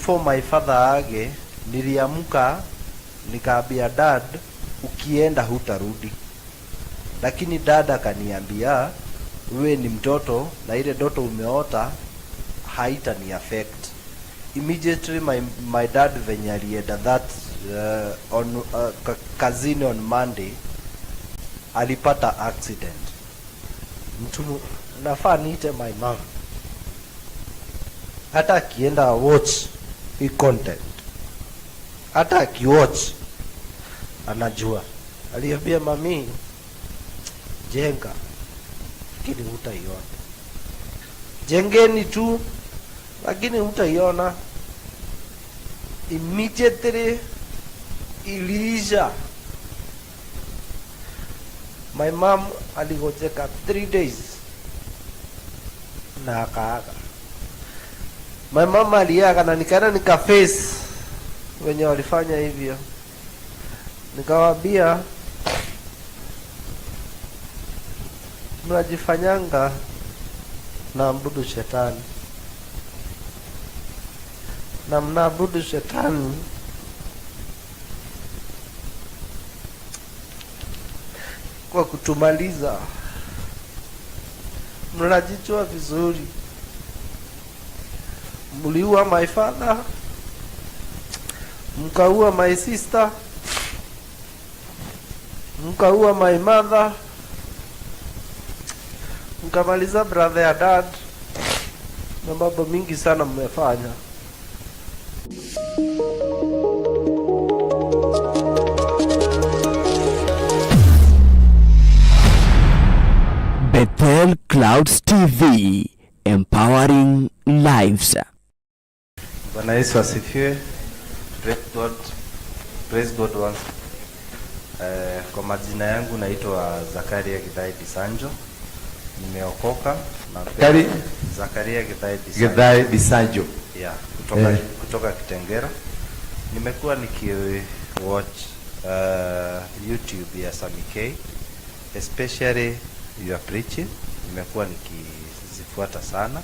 Before my father aage, niliamka nikaambia dad, ukienda hutarudi. Lakini dad akaniambia wewe ni mtoto na ile ndoto umeota haitani affect. Immediately my dad venye alienda that on kazini on Monday alipata accident. Mtu nafaa niite my mom, hata akienda watch hii content, hata akiwatch anajua. Aliambia mami, jenga, lakini hutaiona. Jengeni tu, lakini hutaiona. Immediately iliisha. My mom aligojeka 3 days na akaaga. My mama aliaga na nikaenda nikaface wenye walifanya hivyo, nikawaambia mnajifanyanga naabudu shetani na mnaabudu shetani kwa kutumaliza. Mnajijua vizuri, mliua my father, mkaua my sister, mkaua my mother, mkamaliza brother ya dad, na mambo mingi sana mmefanya. Bethel Clouds TV, empowering lives. Bwana Yesu asifiwe. Praise God. Praise God once. Kwa majina yangu naitwa Zakaria Githai Bisanjo. Nimeokoka na Zakaria Githai Bisanjo. Githai Bisanjo. Yeah, kutoka Kitengera. Nimekuwa niki watch YouTube ya Sammy K, especially your preaching. Nimekuwa nikizifuata sana,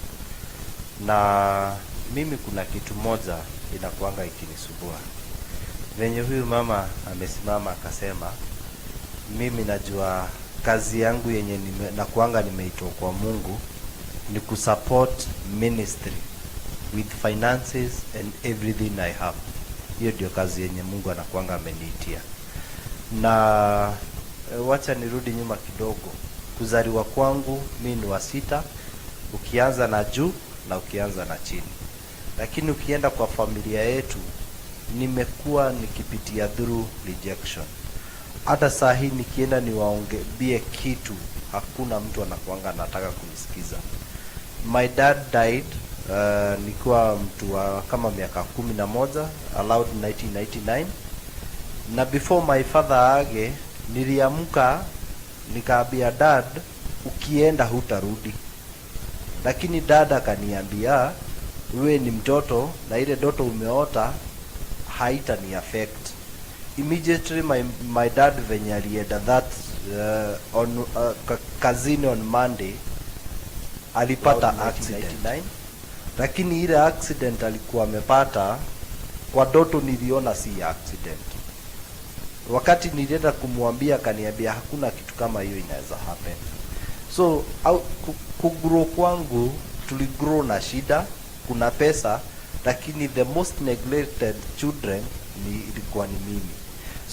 na mimi kuna kitu moja inakuanga ikinisumbua. Venye huyu mama amesimama akasema, mimi najua kazi yangu yenye nakuanga nimeitwa kwa Mungu ni kusupport ministry with finances and everything I have. Hiyo ndio kazi yenye Mungu anakuanga ameniitia. Na wacha nirudi nyuma kidogo. Kuzaliwa kwangu mi ni wa sita, ukianza na juu na ukianza na chini. Lakini ukienda kwa familia yetu nimekuwa nikipitia through rejection. Hata saa hii nikienda niwaongebie kitu, hakuna mtu anakuanga anataka kunisikiza. My dad died nikiwa mtu wa kama miaka 11, around 1999. Na before my father aage, niliamka nikaambia dad, ukienda hutarudi. Lakini dad akaniambia wewe ni mtoto na ile ndoto umeota haitani affect. Immediately my dad venye alienda that on kazini on Monday alipata accident. Lakini ile accident alikuwa amepata kwa ndoto niliona si accident. Wakati nilienda kumwambia akaniambia hakuna kitu kama hiyo inaweza happen. So kugrow kwangu tuligrow na shida, kuna pesa, lakini the most neglected children ni ilikuwa ni mimi.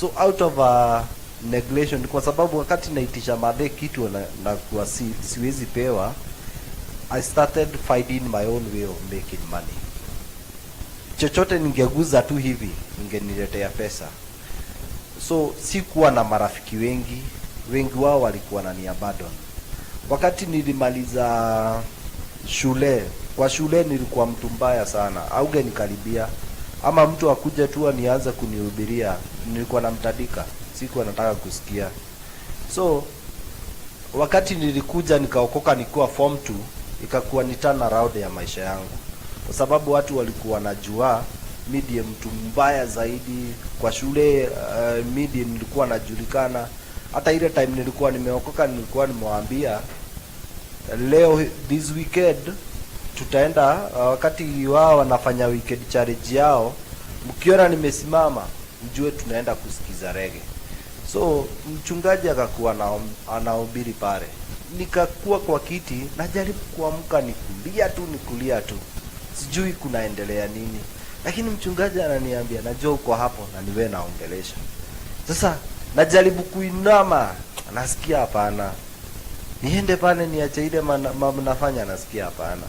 So out of a neglection, kwa sababu wakati naitisha madhe kitu na kuwa siwezi pewa, I started finding my own way of making money. Chochote ningeguza tu hivi ingeniletea pesa. So sikuwa na marafiki wengi, wengi wao walikuwa wanani abandon. Wakati nilimaliza shule, kwa shule nilikuwa mtu mbaya sana, haungenikaribia ama mtu akuje tu anianze kunihubiria, nilikuwa namtandika, sikuwa nataka kusikia. So wakati nilikuja nikaokoka nikiwa form 2, ikakuwa ni turn around ya maisha yangu, kwa sababu watu walikuwa wanajua mi ndiye mtu mbaya zaidi kwa shule. Mi ndiye nilikuwa najulikana. Hata ile time nilikuwa nimeokoka, nilikuwa nimewaambia leo this weekend Tutaenda wakati wao wanafanya weekend challenge yao, mkiona nimesimama mjue tunaenda kusikiza reggae. So mchungaji akakuwa anahubiri pale, nikakuwa kwa kiti najaribu kuamka, nikulia tu nikulia tu, sijui kunaendelea nini, lakini mchungaji ananiambia, najua uko hapo na niwe naongelesha. Sasa najaribu kuinama, nasikia hapana, niende pale niache ile nafanya, nasikia hapana,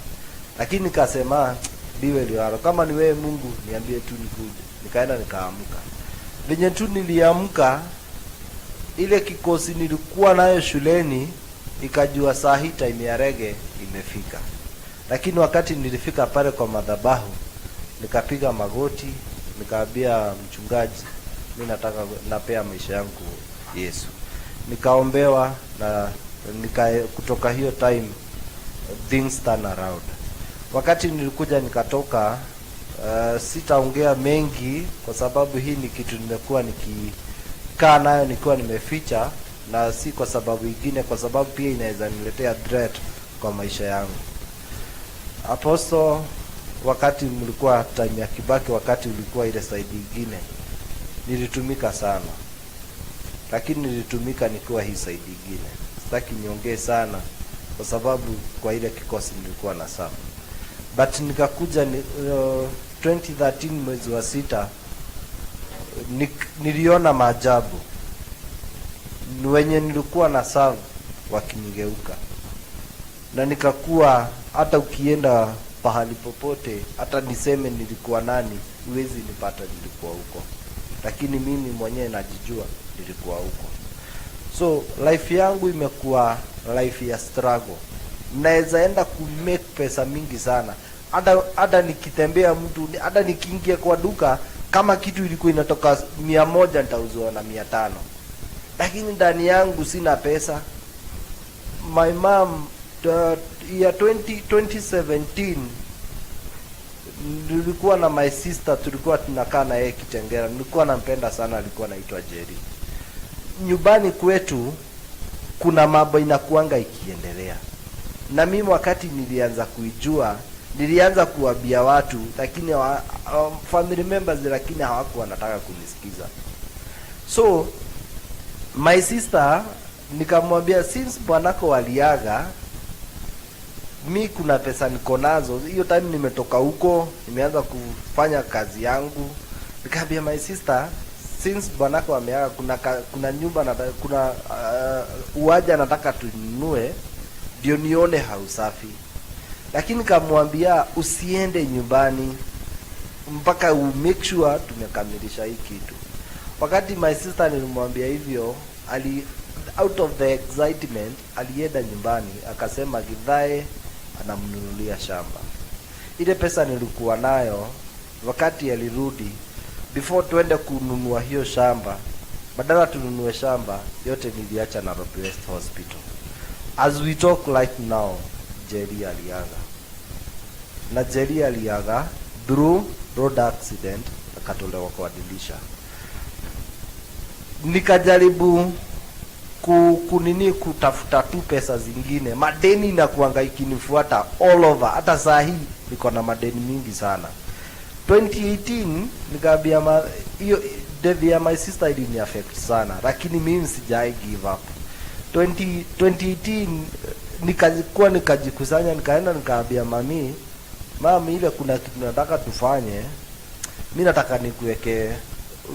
lakini nikasema liwe liwalo, kama ni wewe Mungu niambie tu nikuje. Nikaenda nikaamka, venye tu niliamka, ile kikosi nilikuwa nayo shuleni ikajua saa hii time ya reggae imefika. Lakini wakati nilifika pale kwa madhabahu, nikapiga magoti, nikaambia mchungaji, mi nataka napea maisha yangu Yesu. Nikaombewa na kutoka hiyo time things turn around. Wakati nilikuja nikatoka, sitaongea mengi kwa sababu hii ni kitu nimekuwa nikikaa nayo nikiwa nimeficha, na si kwa sababu ingine, kwa sababu pia inaweza niletea threat kwa maisha yangu. Apostle, wakati mlikuwa time ya Kibaki, wakati ulikuwa ile side ingine, nilitumika sana, lakini nilitumika nikiwa hii side ingine. Sitaki niongee sana kwa sababu kwa ile kikosi nilikuwa na sana, but nikakuja 2013 mwezi wa 6, niliona maajabu. Ni wenye nilikuwa na serve wakinigeuka, na nikakuwa hata ukienda pahali popote, hata niseme nilikuwa nani, huwezi nipata nilikuwa huko, lakini mimi mwenyewe najijua nilikuwa huko. So life yangu imekuwa life ya struggle. Naweza enda ku make pesa mingi sana, hata nikitembea mtu, hata nikiingia kwa duka, kama kitu ilikuwa inatoka 100 nitauziwa na 500, lakini ndani yangu sina pesa. My mom, year 2017 nilikuwa na my sister, tulikuwa tunakaa na yeye Kitengela, nilikuwa nampenda sana, alikuwa anaitwa Jerry. Nyumbani kwetu kuna mambo inakuanga ikiendelea, na mimi wakati nilianza kuijua nilianza kuambia watu, lakini family members, lakini hawakuwa wanataka kunisikiza. So my sister nikamwambia, since bwanako waliaga, mi kuna pesa niko nazo. Hiyo time nimetoka huko, nimeanza kufanya kazi yangu. Nikaambia my sister, since bwanako ameaga, kuna nyumba kuna uwanja nataka tununue ndio nione hausafi. Lakini kamwambia usiende nyumbani mpaka u make sure tumekamilisha hii kitu. Wakati my sister nilimwambia hivyo, out of the excitement alienda nyumbani akasema Githae anamnunulia shamba. Ile pesa nilikuwa nayo, wakati alirudi, before tuende kununua hiyo shamba, badala tununue shamba yote niliacha Nairobi West Hospital. As we talk right now, Jerry aliaga, na Jerry aliaga through road accident, akatolewa kwa dirisha. Nikajaribu kunini kutafuta tu pesa zingine, madeni na kuanga ikinifuata all over. Hata saa hii niko na madeni mingi sana. 2018 nikaambia hiyo death ya my sister ilini affect sana, lakini mimi sijai give up. 2018 nikakuwa nikajikusanya, nikaenda nikaambia mami, mami, ile kuna kitu nataka tufanye, mi nataka nikuweke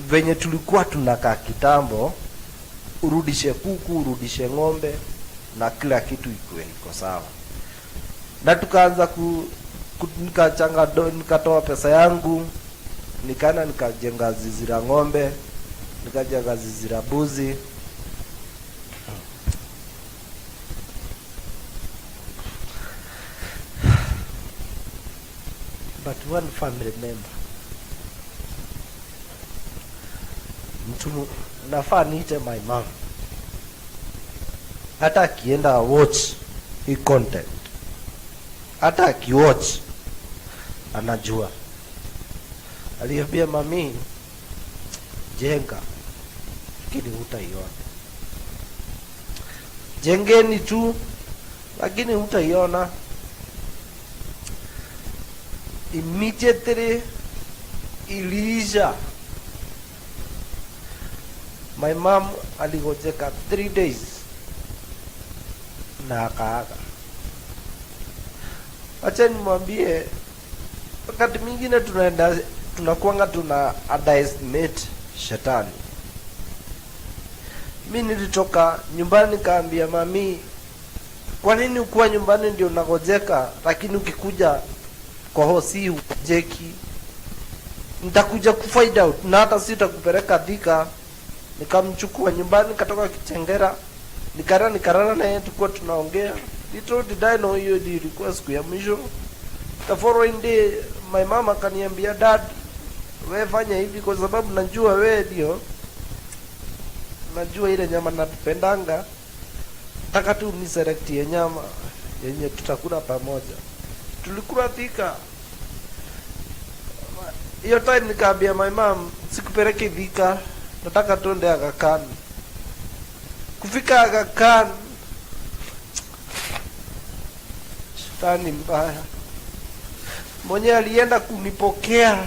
venye tulikuwa tunakaa kitambo, urudishe kuku, urudishe ng'ombe na kila kitu ikuwe iko sawa. Na tukaanza ku nikachanga nikatoa pesa yangu, nikaenda nikajenga zizi la ng'ombe, nikajenga zizi la mbuzi. But one family member, mtu nafaa niite my mom, hata akienda watch hii content, hata akiwatch anajua. Aliambia mami, jenga, lakini hutaiona. Jengeni tu, lakini hutaiona. Immediately iliisha. My mom aligojeka 3 days na akaaga. Acha nimwambie, wakati mwingine tunaenda tunakuanga tuna underestimate shetani. Mi nilitoka nyumbani nikaambia mami, kwa nini ukuwa nyumbani ndio unagojeka, lakini ukikuja kwa hosi hugojeki? Nitakuja kufind out na hata sitakupeleka Thika. Nikamchukua nyumbani, nikatoka Kitengela, nikarara naye, tulikuwa tunaongea. Little did I know hiyo ndio ilikuwa siku ya mwisho. The following day my mama akaniambia, "Dad, we fanya hivi kwa sababu najua we ndio najua ile nyama natupendanga, taka tu ni selectie nyama yenye tutakula pamoja." Tulikula Thika. Hiyo time nikaambia my mom, "Sikupeleke Thika, nataka tuende Aga Khan." Kufika Aga Khan, shetani mbaya mwenye alienda kunipokea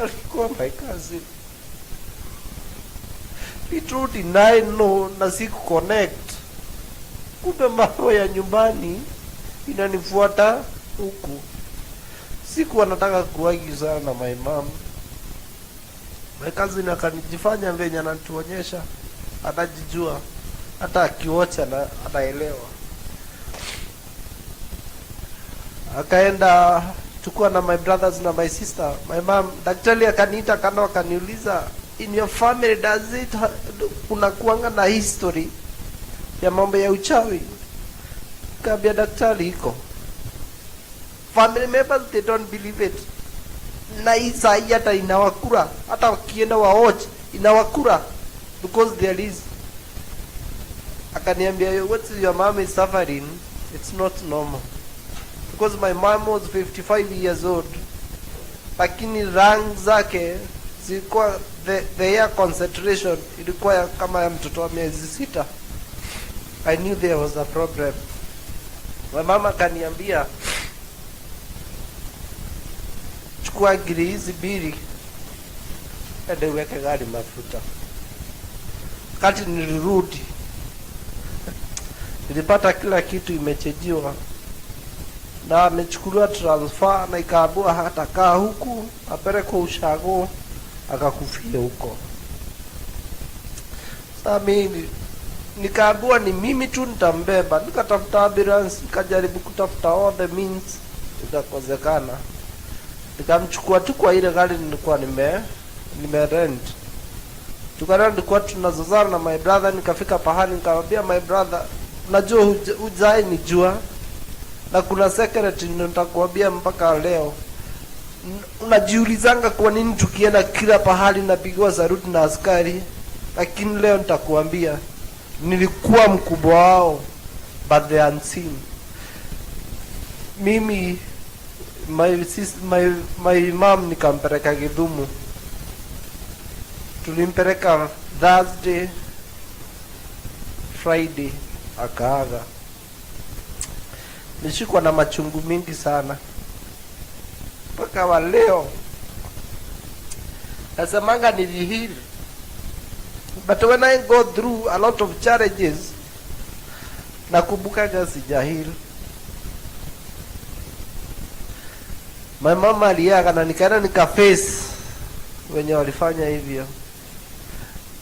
alikuwa my cousin. Little did I know na siku connect, kumbe mambo ya nyumbani inanifuata huku. Sikuwa nataka kuargue sana na my mom. My cousin akanijifanya venye anatuonyesha, anajijua, hata akiwacha na anaelewa. Akaenda chukua na my brothers na my sister. My mom, daktari akaniita kando akaniuliza, "In your family does it kuna kuanga na history ya mambo ya uchawi?" Kaambia daktari iko. Family members, they don't believe it. Na hii saa hii hata inawakura, hata wakienda waoch inawakura because there is. Akaniambia, "What your mom is suffering, it's not normal," because my mom was 55 years old, lakini lungs zake zilikuwa the air concentration ilikuwa kama ya mtoto wa miezi 6. I knew there was a problem. My mama akaniambia, "Chukua ngiri hizi mbili, ende uweke gari mafuta." Wakati nilirudi nilipata kila kitu imechejiwa na amechukuliwa transfer na ikaambiwa hatakaa huku, apelekwe ushago akakufia huko. Sasa mimi nikaambiwa ni mimi tu nitambeba, nikatafuta ambulance, nikajaribu kutafuta all the means, ikakosekana. Nikamchukua tu kwa ile gari nilikuwa nime rent, tukaenda, tulikuwa tunazozana na my brother. Nikafika pahali nikamwambia my brother, "Unajua hujai nijua na kuna secret nitakwambia mpaka leo. Unajiulizanga kwa nini tukienda kila pahali napigwa saluti na askari, lakini leo nitakuambia nilikuwa mkubwa wao, but they unseen." Mimi my mom nikampeleka Githumu, tulimpeleka Thursday, Friday akaaga. Nishikwa na machungu mingi sana mpaka wa leo. Nasemanga niliheal, but when I go through a lot of challenges nakumbukaga sijaheal. My mama aliaga na nikaenda nikaface wenye walifanya hivyo,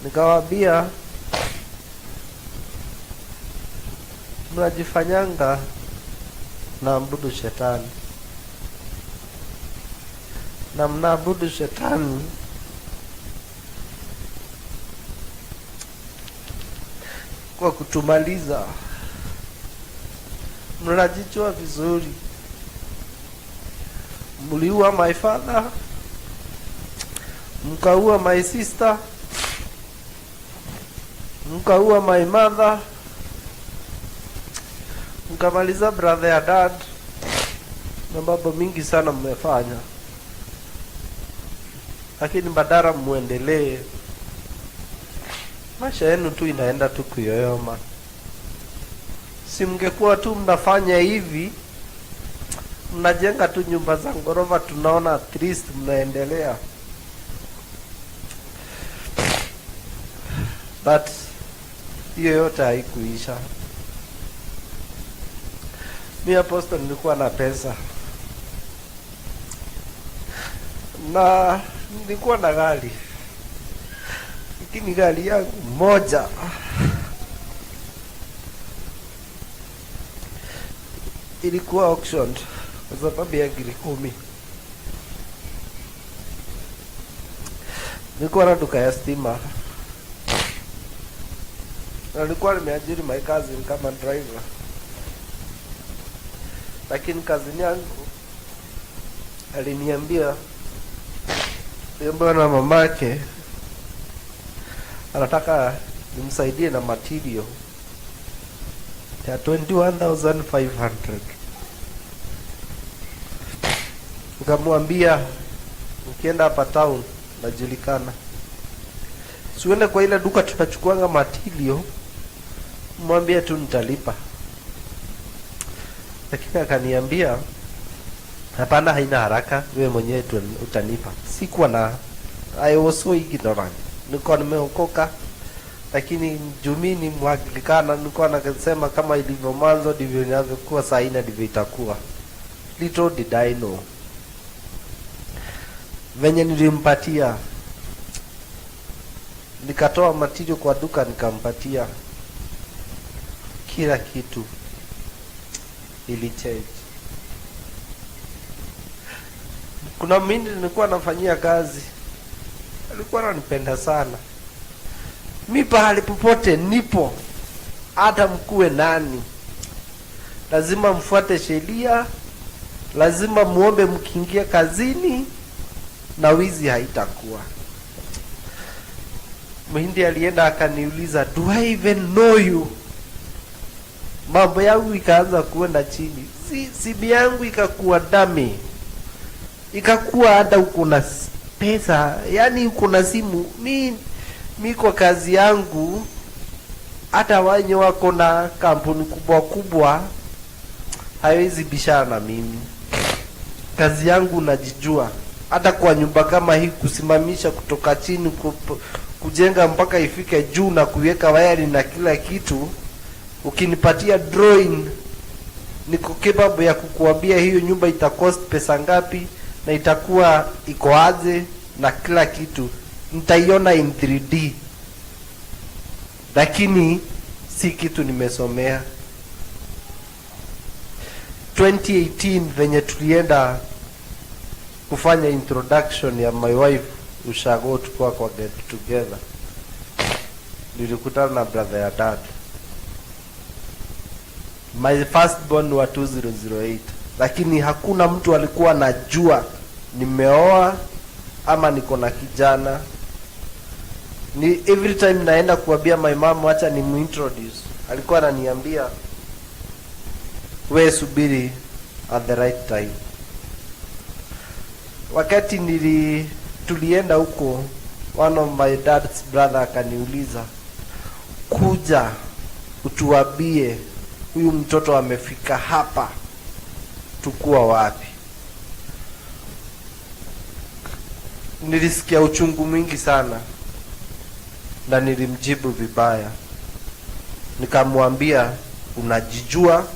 nikawaambia, "Mnajifanyanga mnaabudu shetani na mnaabudu shetani kwa kutumaliza. Mnajijua vizuri, mliua my father, mkaua my sister, mkaua my mother, mkamaliza brother ya dad, na mambo mingi sana mmefanya, lakini badala muendelee, maisha yenu tu inaenda tu kuyoyoma. Si mngekuwa tu mnafanya hivi Mnajenga tu nyumba za ghorofa, tunaona at least mnaendelea, but hiyo yote haikuisha. Mi, Apostle, nilikuwa na pesa na nilikuwa na gari, lakini gari yangu moja ilikuwa auctioned kwa sababu ya ngiri 10. Nilikuwa na duka ya stima na nilikuwa nimeajiri my cousin kama driver, lakini cousin yangu aliniambia bwana mamake anataka nimsaidie na material ya 21,500. Nikamwambia ukienda hapa town najulikana, siuende kwa ile duka tunachukuanga material, mwambie tu nitalipa. Lakini akaniambia hapana, haina haraka, wewe mwenyewe tu utanipa. Sikuwa na, I was so ignorant. Nilikuwa nimeokoka, lakini juu mimi ni Mwanglikana, nilikuwa nasema kama ilivyo mwanzo ndivyo inavyokuwa saa hii na ndivyo itakuwa. Little did I know. Venye nilimpatia, nikatoa material kwa duka nikampatia, kila kitu ilichange. Kuna mhindi nilikuwa nafanyia kazi, alikuwa ananipenda sana. Mi pahali popote nipo, hata mkuwe nani, lazima mfuate sheria, lazima muombe mkiingia kazini, na wizi haitakuwa. Mhindi alienda akaniuliza, do I even know you? Mambo yangu ikaanza kuenda chini, simu yangu ikakuwa dami, ikakuwa hata uko na pesa, yani uko na simu. Mi kwa kazi yangu, hata wenye wako na kampuni kubwa kubwa hawezi bishana na mimi. Kazi yangu najijua, hata kwa nyumba kama hii kusimamisha kutoka chini kujenga mpaka ifike juu na kuweka wayari na kila kitu, ukinipatia drawing niko capable ya kukuambia hiyo nyumba itacost pesa ngapi na itakuwa iko aje na kila kitu, nitaiona in 3D, lakini si kitu nimesomea. 2018 venye tulienda kufanya introduction ya my wife ushago, tukuwa kwa get together, nilikutana na brother ya dad, my first born wa 2008, lakini hakuna mtu alikuwa anajua nimeoa ama niko na kijana. Ni every time naenda kuambia my mom acha ni muintroduce, alikuwa ananiambia we subiri at the right time. Wakati tulienda huko, one of my dad's brother akaniuliza, kuja utuambie huyu mtoto amefika hapa, tukua wapi? Nilisikia uchungu mwingi sana na nilimjibu vibaya, nikamwambia unajijua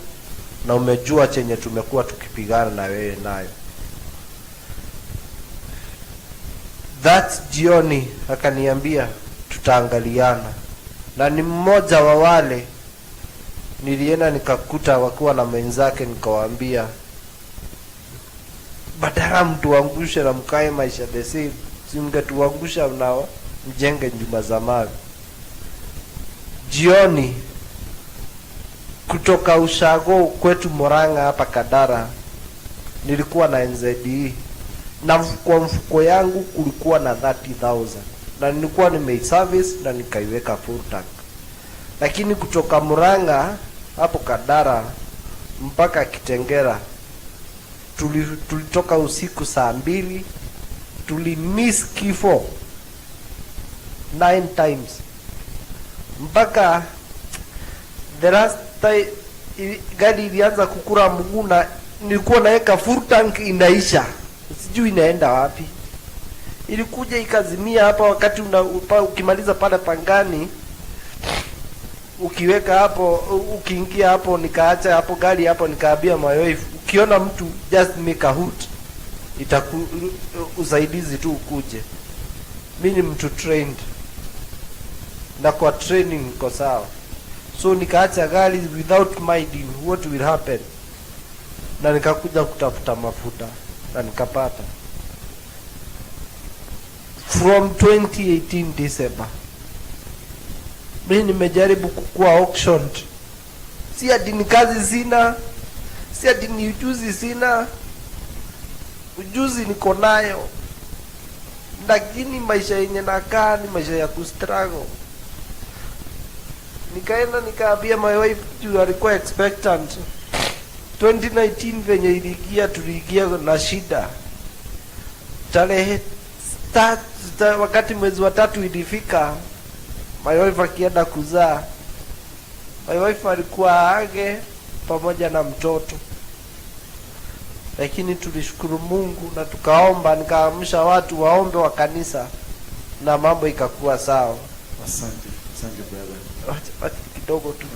na umejua chenye tumekuwa tukipigana na wewe nayo. That jioni akaniambia tutaangaliana, na ni mmoja wa wale nilienda nikakuta wakiwa na mwenzake, nikawaambia badala mtuangushe na mkae maisha the same, si mngetuangusha na mjenge nyumba za mawe. Jioni kutoka ushago kwetu Murang'a hapa Kadara, nilikuwa na NZE na kwa mfuko yangu kulikuwa na 30,000 na nilikuwa nimeiservice na nikaiweka full tank, lakini kutoka Murang'a hapo Kadara mpaka Kitengela tulitoka usiku saa 2, tulimiss kifo 9 times mpaka the last time gari ilianza kukura mguu na Nilikuwa naweka full tank inaisha, sijui inaenda wapi. Ilikuja ikazimia hapa wakati ukimaliza pale Pangani, ukiweka hapo, ukiingia hapo, nikaacha hapo gari hapo, nikaambia my wife, ukiona mtu just make a hoot, itaku usaidizi tu ukuje. Mi ni mtu trained na kwa training niko sawa, so nikaacha gari without minding what will happen, na nikakuja kutafuta mafuta na nikapata from 2018 December. Mi nimejaribu kukua auctioned, si ati ni kazi sina, si ati ni ujuzi sina, ujuzi niko nayo, lakini maisha yenye nakaa ni maisha ya kustruggle. Nikaenda nikaambia my wife juu alikuwa expectant. 2019 venye iliingia, tuliingia na shida. Tarehe wakati mwezi wa tatu ilifika, my wife akienda kuzaa, my wife alikuwa age pamoja na mtoto, lakini tulishukuru Mungu na tukaomba, nikaamsha watu waombe wa kanisa na mambo ikakuwa sawa. Asante. Asante, brother. Wacha kidogo tu.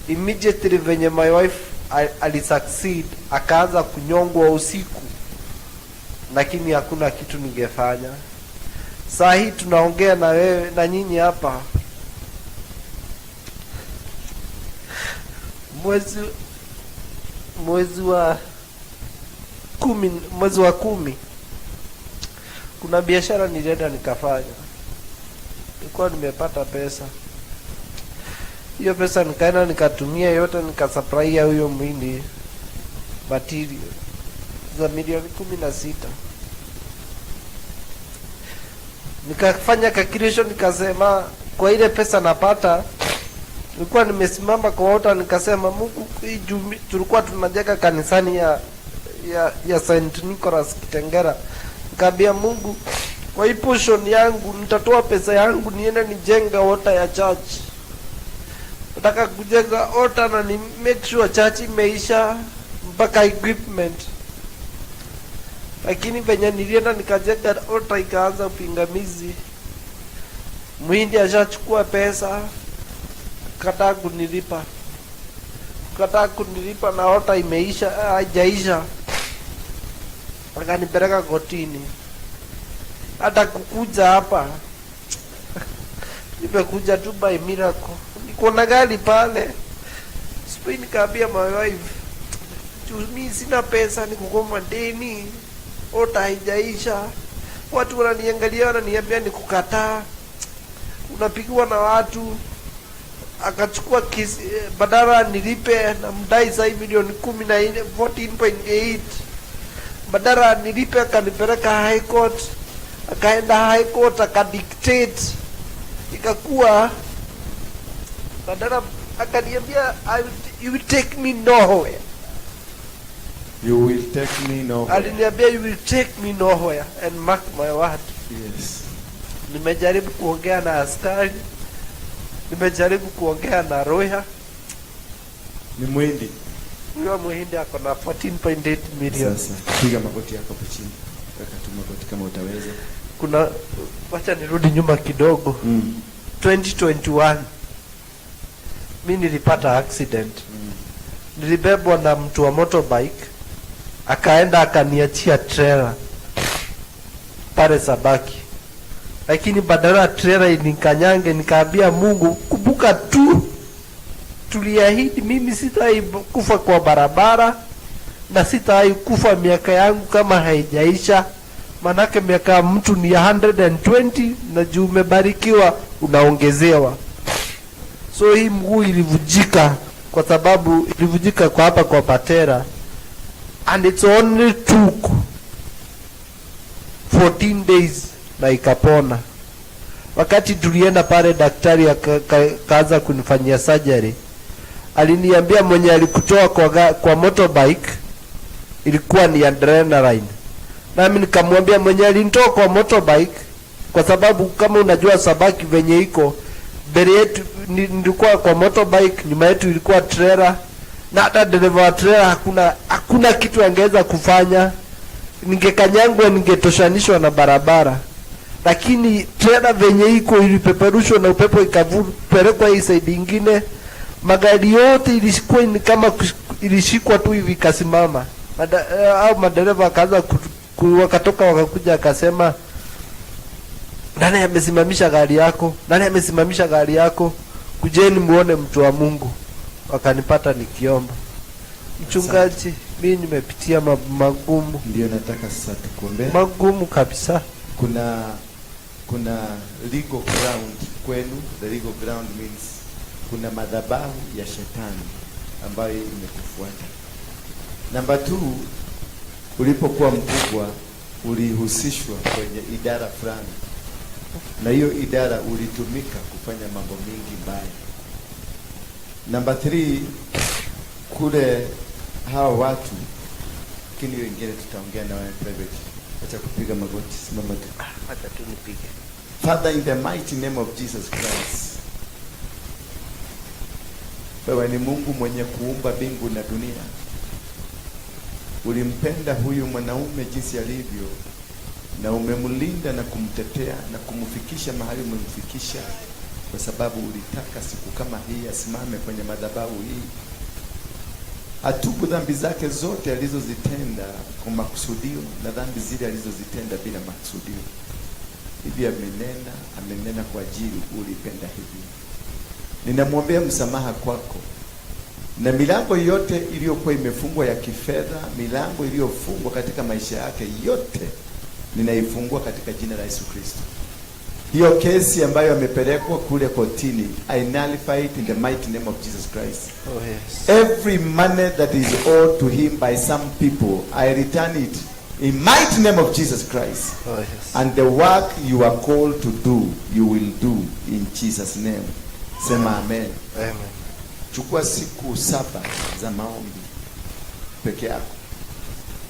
Immediately venye my wife alisucceed, akaanza kunyongwa usiku, lakini hakuna kitu ningefanya. Saa hii tunaongea na wewe na nyinyi hapa, mwezi wa 10, mwezi wa 10, kuna biashara nilienda nikafanya, nilikuwa nimepata pesa. Hiyo pesa nikaenda nikatumia yote, nikasupplyia huyo mwindi material za milioni 16. Nikafanya calculation, nikasema kwa ile pesa napata, nilikuwa nimesimama kwa altar, nikasema Mungu, hii juu tulikuwa tunajenga kanisani ya St. Nicholas Kitengera. Nikaambia Mungu, kwa hii portion yangu nitatoa pesa yangu niende nijenge altar ya church. Nataka kujenga altar na ni make sure church imeisha mpaka equipment. Lakini venye nilienda nikajenga altar ikaanza upingamizi. Muhindi ashachukua pesa, kataa kunilipa. Kataa kunilipa na altar imeisha, haijaisha. Akanipeleka kotini. Hata kukuja hapa nimekuja tu by miracle. Niko na gari pale. Siku nikaambia my wife, juu mimi sina pesa, niko kwa madeni, altar haijaisha. Watu wananiangalia wananiambia nikukataa. Unapigiwa na watu. Akachukua kesi, badala nilipe na mdai sasa hivi milioni 14, 14.8. Badala nilipe akanipeleka high court. Akaenda high court akadictate. Ikakuwa badala akaniambia, you will take me nowhere. You will take me nowhere. Aliniambia you will take me nowhere, and mark my word. Nimejaribu kuongea na askari, nimejaribu kuongea na lawyer. Ni Muhindi. Huyo Muhindi ako na 14.8 million. Sasa piga magoti yako hapo chini. Weka tu magoti kama utaweza. Kuna, wacha nirudi nyuma kidogo. 2021 mi nilipata accident. Nilibebwa na mtu wa motorbike, akaenda akaniachia trailer pale Sabaki, lakini badala ya trailer inikanyange, nikaambia Mungu, kumbuka tu tuliahidi mimi sitawahi kufa kwa barabara na sitawahi kufa miaka yangu kama haijaisha. Manake miaka ya mtu ni 120 na juu umebarikiwa unaongezewa. So hii mguu ilivujika kwa sababu ilivujika kwa hapa kwa patera, and it's only took 14 days na ikapona. Wakati tulienda pale daktari akaanza kunifanyia surgery, aliniambia mwenye alikutoa kwa motorbike ilikuwa ni adrenaline. Nami nikamwambia mwenye alinitoa kwa motorbike, kwa sababu kama unajua Sabaki venye iko mbele yetu, nilikuwa kwa motorbike, nyuma yetu ilikuwa trailer, Na hata dereva wa trailer hakuna kitu angeweza kufanya. Ningekanyangwa, ningetoshanishwa na barabara, lakini trailer venye iko ilipeperushwa na upepo ikapelekwa hii side ingine. Magari yote ilikuwa ni kama ilishikwa tu hivi ikasimama. Au madereva akaanza wakatoka wakakuja, akasema, "Nani amesimamisha gari yako? Nani amesimamisha gari yako? Kujeni muone mtu wa Mungu." Wakanipata nikiomba. Mchungaji, mi nimepitia magumu. Ndio nataka sasa tukuombee. Magumu kabisa. Kuna legal ground kwenu. The legal ground means kuna madhabahu ya shetani ambayo imekufuata. Namba 2, ulipokuwa mkubwa ulihusishwa kwenye idara fulani, na hiyo idara ulitumika kufanya mambo mingi mbaya. Namba 3, kule hawa watu, lakini wengine tutaongea na wewe private. Acha kupiga magoti, simama tu. Acha tu nipige. Father, in the mighty name of Jesus Christ, wewe ni Mungu mwenye kuumba mbingu na dunia. Ulimpenda huyu mwanaume jinsi alivyo, na umemlinda na kumtetea na kumfikisha mahali umemfikisha, kwa sababu ulitaka siku kama hii asimame kwenye madhabahu hii, atubu dhambi zake zote alizozitenda kwa makusudio na dhambi zile alizozitenda bila makusudio. Hivi amenena, amenena kwa ajili ulipenda hivi. Ninamwombea msamaha kwako, na milango yote iliyokuwa imefungwa ya kifedha, milango iliyofungwa katika maisha yake yote, ninaifungua katika jina la Yesu Kristo. Hiyo kesi ambayo amepelekwa kule kotini, I nullify it in the mighty name of Jesus Christ. Oh, yes. Every money that is owed to him by some people, I return it in mighty name of Jesus Christ. Oh, yes. And the work you are called to do, you will do in Jesus' name. Sema amen. Amen. Chukua siku 7 za maombi peke yako.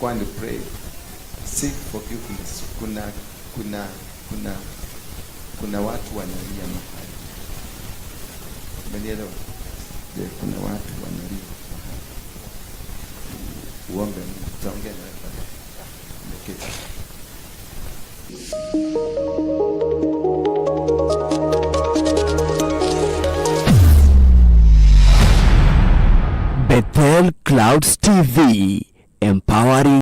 Go and pray. Seek forgiveness. Kuna watu wanalia mahali. Umenielewa? Je, kuna watu wanalia mahali. Uombe Mungu. Tutaongea na wewe baadaye. Umeketi. Bethel Clouds TV, empowering